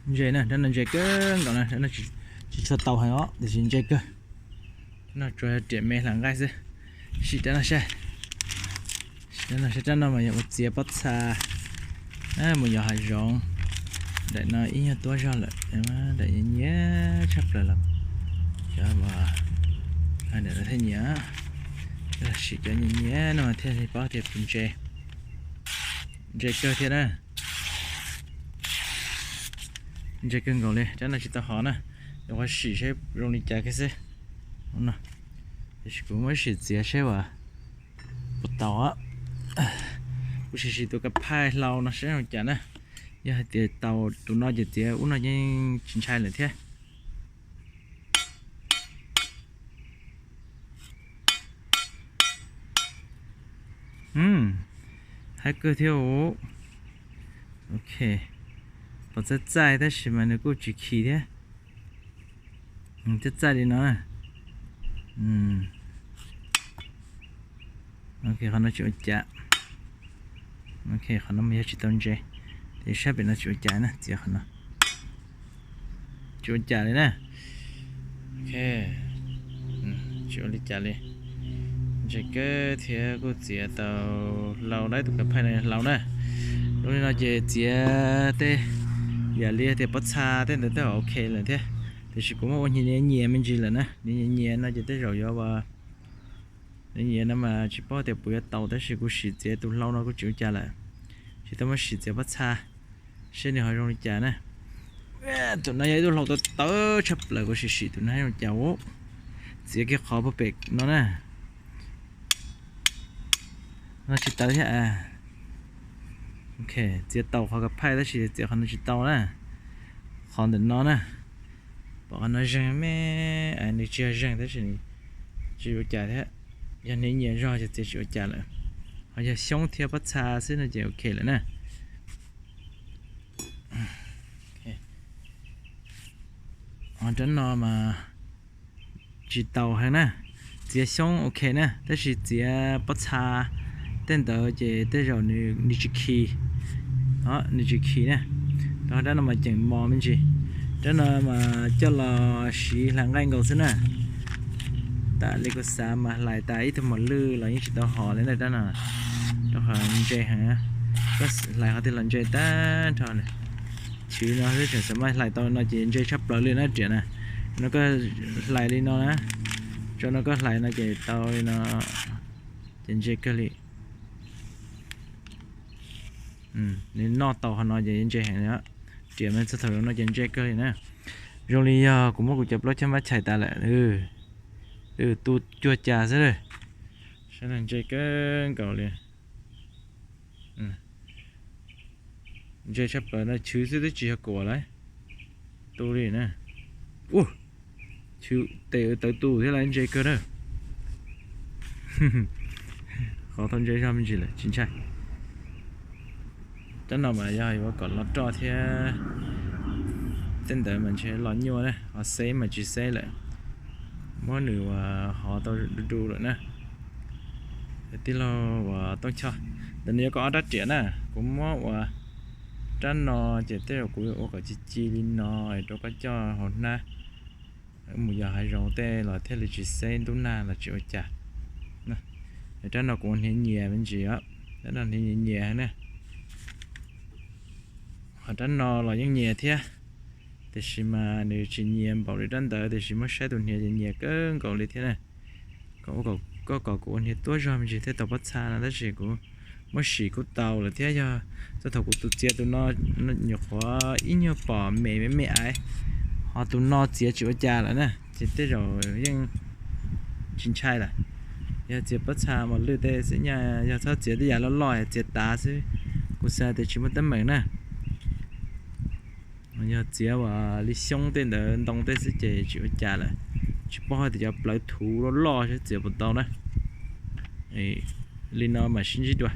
Ntse na, rab no ntse kawg nkaus na, rab no tsis tshua tau heev os, tiam sis ntse kawg. Rab no tsuas riam me hla nqaij xwb. Sim rab no saib, sim rab no saib, rab no mas yog ua txiav pob txha mus yos hav zoov. Daim no ib nyuag tuab zog lawm, daim nyiam nyiam tshaj plaws los, cov daim no thiaj nyiam. Sim cov nyiam nyiam no mas thiaj li paub tias puas ntse. Ntse kawg thiab na. Ntse kawg nkaus li, rab no tsis tau hov na. Yuav qhov sim saib zoo li cas kiag xwb. Tiam sis kuv muab sim txiav saib uas puas tau. Kuv sim sim tus ka phaij hlau no saib zoo cas na. Yog hais tias tau tus no ces txiav ub no yeej tsis ntshai lawm thiab. Hais kawg thiab. Ok, pom txaij txaij tab sis mas nws kuj tsis khi thiab. Txaij txaij li no. Ok, qhov no tsis ua cas. Ok, qhov no mas yog tsis tau ntse, ces sab pem no tsis ua cas na, txiav qhov no. Tsis ua cas li na. Ok, tsis ua li cas li. Ntse kawg thiab kuj txiav tau hlau lawm, tus ka phaij no hlau na. Zoo li no ces txiav tej yam li tias pob txha tej ntawd twb ok lawm thiab. Tiam sis kuv muab ua nyias nyias me ntsis lawm na, nyias nyias no ces tej zaum yuav ua nyias nyias no mas tsis paub tias puas yuav tau, tab sis kuv sim txiav tus hlau no kuj tsis ua cas lawm. Tsis tau muab sim txiav pob txha, seb nws ho zoo li cas na. Tus no yog ib tug hlau tawv tawv tshaj plaws, kuv sim sim tus no zoo li cas. Txiav kiag qhov puag pem no na. No tsis tawv thiab. Ok, txiav tau qhov ka phaij tab sis txiav qhov no tsis tau na. Qhov ntawm no na, pom qhov no zeeg me, nws tsis yog zeeg tab sis tsis ua cas thiab. Yog nws nyias zog ces txiav tsis ua cas lawm. Ho yog xyoob thiab pob txha xwb no ces ok lawm na. Ho rab no mas tsis tau heev na, txiav xyoob ok na, tab sis txiav pob txha tej ntawd ces tej zaum nws tsis khi. Nws tsis khi na. Rab no mas ceem mos me ntsis. Rab no mas coj los siv hla nqaij nkaus xwb na. Tas li kuv xav mas hlais tas ib tug mos lwj los yeej tsis tau hov li na rab no, rau qhov ntse heev. Koj hlais qhov twg los ntse tag nrho li. Chwv no xwb tseem xav mas hlais tau no ces ntse tshaj plaws li na riam na. No koj hlais li no na, tso no koj hlais no ces tau li no, ces ntse kawg li. Nws noj tau qhov no ces ntse heev li. Riam mas txog thaum no ces ntse kawg li na. Zoo li yog kuv muab kuv cov plaub choj mab chais tas lawm. Tu cuag cas xwb. Saib no ntse kawg nkaus li. Ntse tshaj plaws no, chwv xwb twb tsis yog kuam lawm. Tu li na. Ua, chwv tes tawv tus thiab lawm, ntse kawg na. Qhov tau ntse zog me ntsis lawm tsis ntshai. Rab no mas yog yuav kom los roj thiab, tej ntawd mas ntshe los nyuaj na, ho xeb mas tsis xeb lawm. Muab nws uas hov tau du du lawm na. Tij laug uas Tooj Choj, ntawm no yuav kom ob rab riam na, kuv muab uas rab no ces tej zaum kuv yuav ua kom ci ci li no rau koj coj hauv hnab mus yos hav zoov tej los thiaj li tsis xeb ntub nag los tsis ua cas. Rab no kuv ua hniav nyias me ntsis os, rab no hniav nyias nyias na. Ho rab no los yeej nyias thiab, tiam sis mas nws tsis nyias npaum li rab ntawd, tiam sis muab saib tus hniav ces nyias kawg nkaus li thiab na. Koj kom kuv ua hniav tuab zog me ntsis thiaj tau pob txha no, tab sis kuv muab sim kuj tau lawm thiab. Yog txog thaum kuv tus txiav tus no nyuam qhuav ib nyuag pom me me me aiv, ho tus no txiav tsis ua cas lawm na, ces tej zaum yeej tsis ntshai lawm. Yog txiav pob txha mos lwj tej xwb nyaj, yog txhob txiav tej yam loj loj, txiav tav xwb, kuv xav tias tsis muaj teeb meem na. Yog txiav uas li xyoob tej ntawd, ntoo tej xwb ces tsis ua cas lawm. Tsis paub hais tias cov plawv thuv loj loj txiav puas tau na. Li no mam sib ntsib dua.